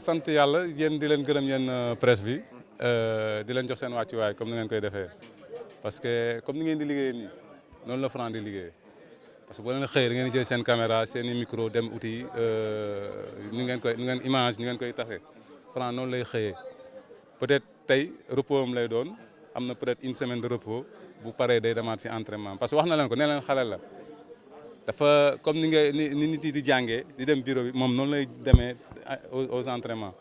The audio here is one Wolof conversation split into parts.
sant yàlla yéen di leen gërëm yéen presse bi di leen jox seen wàccuwaay comme ni ngeen koy defee parce que comme ni ngeen di liggéeyee nii noonu la Franc di liggéey parce que boo leen xëyee da ngeen di jël seen caméra seen i micro dem uti ni ngeen image ni ngeen koy taxee Franc noonu lay xëyee peut-être tey repos am lay doon am na peut-être une semaine de repos bu paree day demaat ci entraînement parce que wax na leen ko nee leen xale la dafa comme ni nit yi di jàngee di dem bureau bi moom noonu lay demee aux entraînements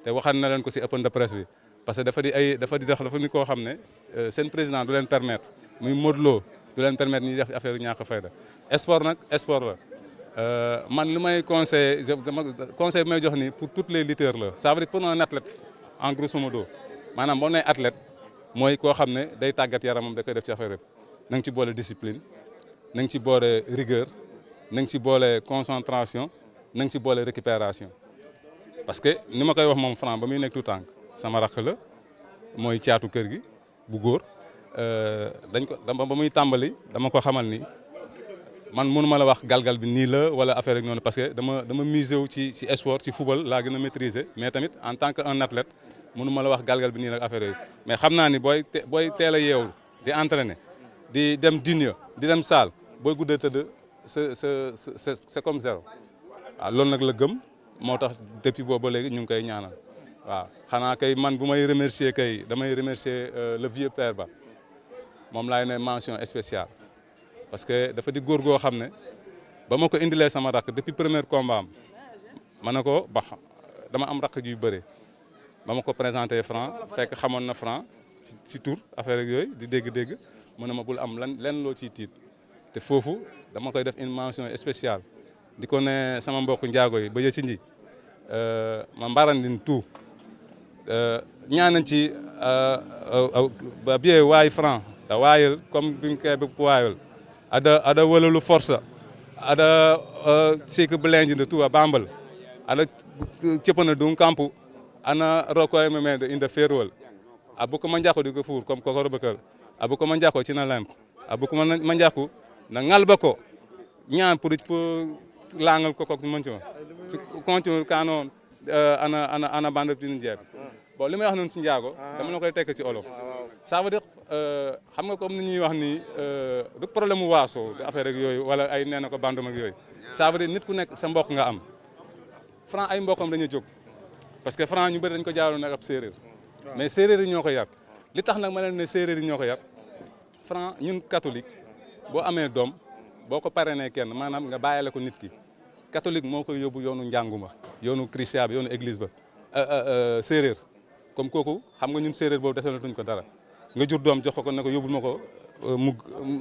te waxal na leen ko ci open de presse bi parce que dafa ni koo xam ne seen président du leen permettre muy Modou Lo du leen permettre ñuy def affaire yu ñàkk fayda sport nag sport la man li may conseil bi may jox ni pour tous les lutteurs la ça veut dire pour un athlète en grosso modo maanaam boo nee athlète mooy koo xam ne day tàggat yaramam da koy def ci affaire na nga ci boole discipline na nga ci boole rigueur na nga ci boole concentration na nga ci boole récupération parce que ni ma koy wax moom Franc ba muy nekk tout tànk sama rakk la mooy caatu kër gi bu góor ba muy tàmbali dama ko xamal ni man mënu ma la wax galgal bi nii la wala affaire ak noonu parce que dama musé wu ci sport ci football laa gën a maîtriser mais tamit en tant que un athlète mënu ma la wax galgal bi nii la affaire yooyu mais xam naa ni booy teel a yeewu di entraîner di dem dunya di dem salle booy guddee tëdd c'est comme zéro waaw loolu nag la gëm moo tax depuis boobu ba léegi ñu ngi koy ñaanal waaw xanaa kay man bu may remercier kay damay remercier le vieux père ba moom laay ne mention spéciale parce que dafa di góor goo xam ne ba ma ko indilee sama rakk depuis premier combat am ma ne ko ba dama am rakk yu bëre ba ma ko présenté Franc fekk xamoon na Franc ci tur affaire ak yooyu di dégg-dégg mu ne ma bul am lenn loo ciy tiit te foofu dama koy def une mention spéciale di ko ne sama mbokk njaago yi ba yë ci nji ma mbarandin tout ñaanañ ci ba biye waay Franc da waayel comme biñ koy bu waayel ada walalu force ada sik blende tout a bambal ada cepana dum campu ana rokoy memede in the farewell abu ko manjako di ko fuur comme kokoro bakal abu ko manjako ci na lamp abu ko manjako na ngalba ko ñaan pour langal ko mën ci continue kanon ana bande din jeeb bon li may wax noonu ci njaago dama la koy tekk ci olof ça veut dire xam nga comme ni ñuy wax ni du problème mu waaso affaire ak yooyu wala ay nee na ko bandum ak yooyu ça veut dire nit ku nekk sa mbokk nga am Franc ay mbokkam dañuy jóg parce que Franc ñu bëri dañ ko jaaroon nag ab séeréer mais séeréer yi ñoo ko yar li tax nag ma leen ne séeréer yi ñoo ko yar Franc ñun catholique boo amee doom boo ko parrainé kenn maanaam nga bàyyale ko nit ki catholique moo koy yóbbu yoonu njànguma yoonu christian bi yoonu église ba séeréer comme kooku xam nga ñun séeréer boobu desalatuñ ko dara nga jur doom jox ko ne ko yóbbul ma ko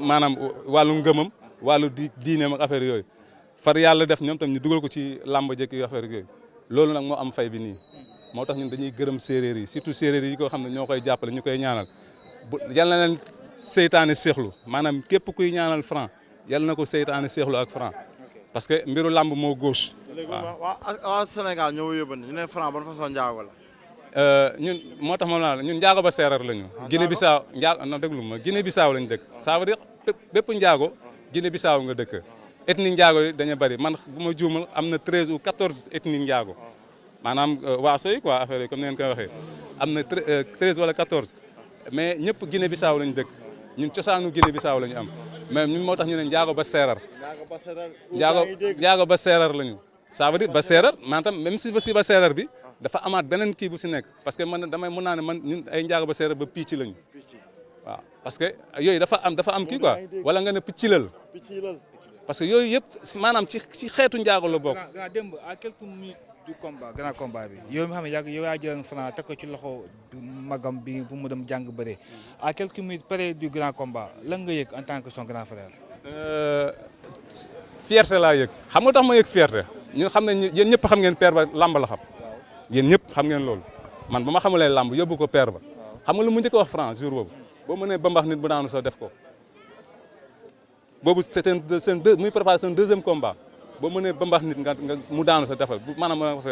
maanaam wàllu ngëmam wàllu diineem ak affaire yooyu far yàlla def ñoom tam ñu dugal ko ci làmb jëkk yu affaire yooyu loolu nag moo am fay bi nii moo tax ñun dañuy gërëm séeréer yi surtout séeréer yi ko xam ne ñoo koy jàppale ñu koy ñaanal yal na leen seytaane seexlu maanaam képp kuy ñaanal Franc yal na ko seytaane seexlu ak Franc parce que mbiru làmb moo gauche. waaw Sénégal ñoo yóbbante ñu ne Franc ban façon njaago la. ñun moo tax ma la ñun njaago ba seerar lañu. Guinée Bissau njaago non déglu ma Guinée Bissau lañu dëkk. ça veut dire bépp njaago Guinée Bissau nga dëkk. ethnie njaago yi dañu bari man bu ma juumal am na 13 ou 14 ethnie njaago maanaam waaso yi quoi affaire yi comme ni ngeen koy waxee am na 13 wala 14 mais ñëpp Guinée Bissau lañu dëkk ñun cosaanu Guinée Bissau lañu am mais ñun moo tax ñu ne njaago ba seerar. njaago ba seerar lañu. ça veut dire ba seerar maanaam même si ba seerar bi. dafa amaat beneen kii bu si nekk parce que man damay mën naa ne man ñun ay njaago ba seerar ba picc lañu waaw parce que yooyu dafa am kii quoi wala nga ne piccilal parce que yooyu yëpp maanaam ci xeetu njaago la bokk. grand démb à quelques minutes du combat grand combat bi yow mi xam ne yow yaa jëloon Franc teg ko ci loxo magam bi bu mu dem jàng bëre à quelques minutes près du grand combat lan nga yëg en tant que son grand frère. fierté laa yëg xam nga tax ma yëg fierté ñun xam ne yéen ñëpp xam ngeen père ba lamb la xam. yéen ñëpp xam ngeen loolu man ba ma xamulee lamb yóbbu ko père ba xam nga lu mu njëkk wax Franc jour boobu boo mënee ba mbax nit bu daanu sa def ko boobu c'était seen muy préparé seen deuxième combat boo mënee ba mbax nit nga mu daanu sa defal maanaam ma ko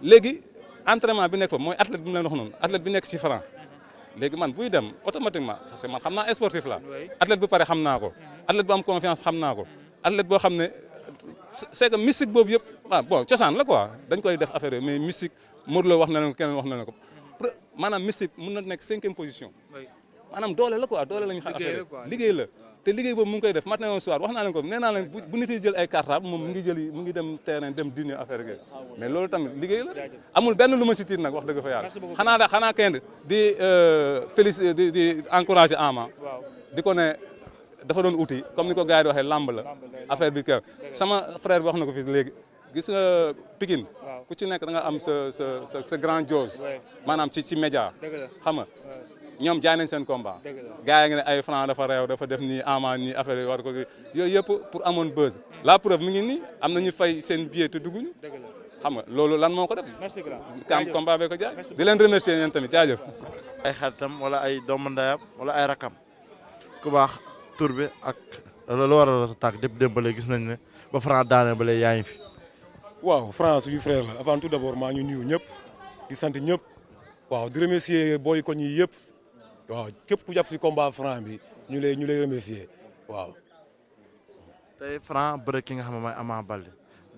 léegi entraînement bi nekk fa mooy athlète bi mu leen wax noonu athlète bi nekk ci Franc léegi man buy dem automatiquement parce que man xam naa sportif la athlète bu pare xam naa ko athlète bu am confiance xam naa ko athlète boo xam ne c'est que mystique boobu yëpp bon cosaan la quoi dañ koy def affaire yooyu mais mystique Modou Lo wax na leen ko keneen wax na leen ko maanaam mystique mën na nekk 5e position maanaam doole la quoi doole la ñu xam affaire liggéey la te liggéey boobu mu ngi koy def matin au soir wax naa leen ko nee naa leen bu nit yi jël ay cartable moom mu ngi dem terrain dem dîner affaire gi mais loolu tamit liggéey la amul benn lu ma si tiit nag wax dëgg fa yàlla xanaa kenn di féliciter di encourager Ama di ko ne dafa doon uti comme ni ko gars yi di waxee lamb la affaire bi kër sama frère bi wax na ko fi léegi gis nga Pikine ku ci nekk da nga am sa grand jose maanaam ci média xam nga ñoom jaay nañ seen combat gars yi nga ne ay Franc dafa réew dafa def nii Ama nii affaire yi war ko yooyu yëpp pour amoon buzz la preuve mi ngi nii am na ñu fay seen billet te dugguñu xam nga loolu lan moo ko def combat bee ko jaay di leen remercier ñeen tamit jaajëf ay xaritam wala ay doomu ndeyam wala ay rakam ku baax tur bi ak lu waral la sa tàgg dépp démb ba léegi gis nañ ne ba Franc daane ba léegi yaa ngi fi waaw Franc suñu frère la avant tout d'abord maa ngi nuyu ñëpp di sant ñëpp waaw di remercier booy ko ñi yëpp waaw képp ku jàpp si combat Franc bi ñu lay remercier waaw. tey Franc bëre ki nga xam ne mooy Ama Baldé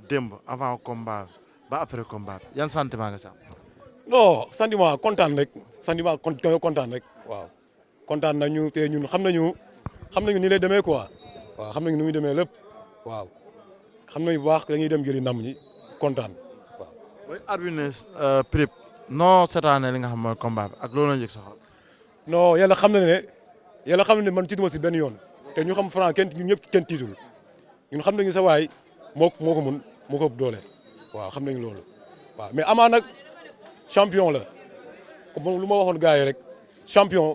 démb avant combat ba après combat bi yan sentiment nga sax. non sentiment kontaan rek kontaan rek waaw kontaan nañu te ñun xam nañu ni lay demee quoi waaw xam nañu ni muy demee lépp waaw xam nañu bu baax dañuy dem jëli ndam ñi kontaan waaw. booy arbitre prip non cette année li nga xam mooy combat bi ak loolu la njëkk sa xol. non yàlla xam na ne man tiituma si benn yoon te ñu xam Franc ñun ñëpp kenn tiitul ñun xam nañu sa waay moo ko mun moo ko ëpp doole waaw xam nañu loolu waaw mais Ama nag champion la comme lu ma waxoon gars yi rek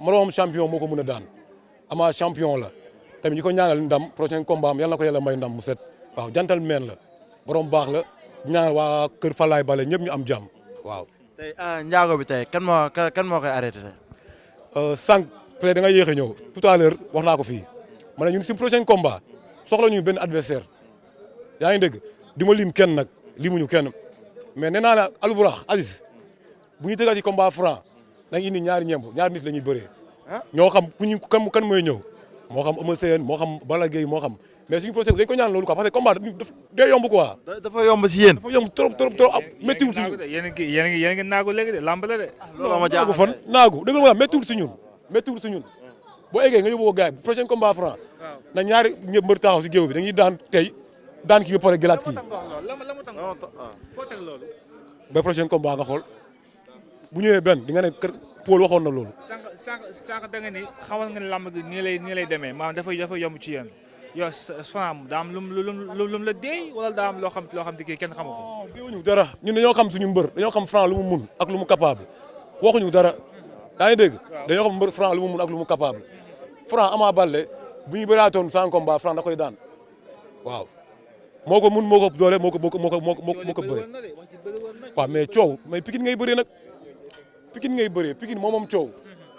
moroomam champion moo ko mën a daan Ama champion la tamit ñu ko ñaanal ndam prochain combat am yàlla na ko yàlla may ndam mu set waaw gentleman la borom baax la ñaanal waa Kër Falaye Bale ñëpp ñu am jàmm waaw. tey njaago bi tey kan moo koy arrêté tey. sànq peut-être da nga yéex a ñëw tout à l'heure wax naa ko fii ma ne ñun si prochain combat soxla ñu benn adversaire yaa ngi dégg di ma lim kenn nag limuñu kenn mais nee naa la Alburax Aziz bu ñu tëggaat ci combat Franc dañuy indi ñaari nit la ñuy bëree. ñoo xam kan mooy ñëw moo xam Eumeu Sène moo xam Balla Gaye moo xam mais suñu prochain dañ ko ñaan loolu quoi parce que combat day yomb quoi. dafa yomb si yéen. dafa yomb trop méttiwul si ñun. yéen a ngi naagu léegi de lamb la de. loolu ma jaaxal naagu dëgg la méttiwul si ñun boo eggee nga yóbbu ko gars yi prochain combat Franc na ñaari ñëpp mbër taxaw si géew bi dañuy daan tey daan kii ba pare gëlaat kii. ba prochain combat nga xool bu ñëwee benn di nga ne kër Paul waxoon na loolu. sànq da nga ni xamal nga ne lamb gi nii lay demee maanaam dafa yomb ci yéen yow Franc daa am lum la deey wala daa am loo xam te kii kenn xamu ko. non deewuñu dara ñun dañoo xam suñu mbër dañoo xam Franc lu mu mun ak lu mu capable waxuñu dara yaa ngi dégg dañoo xam mbër Franc lu mu mun ak lu mu capable Franc Ama Baldé bu ñu bëraatoon sans combat Franc da koy daan waaw moo ko mun moo ko doole moo ko bëre waaw mais coow mais Pikine ngay bëree nag Pikine moom coow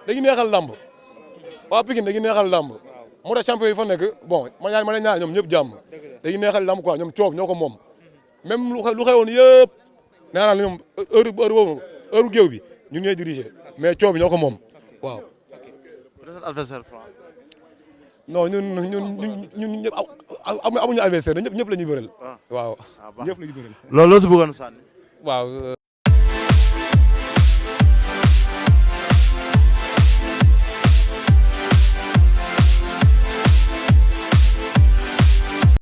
dañuy neexal lamb waaw Pikine dañuy neexal lamb moo tax champion yi fa nekk bon ma ñaan ñoom ñëpp jàmm dañuy neexal lamb quoi ñoom coow ñoo ko moom même lu xewoon yëpp nee naa ñoom heure géew bi ñun ñooy diriger mais coow bi ñoo ko moom waaw. non ñun ñëpp amuñu adversaire ñëpp la ñuy bëral. waaw ñëpp la ñuy bëral. loolu loo si bëggoon sànni. waaw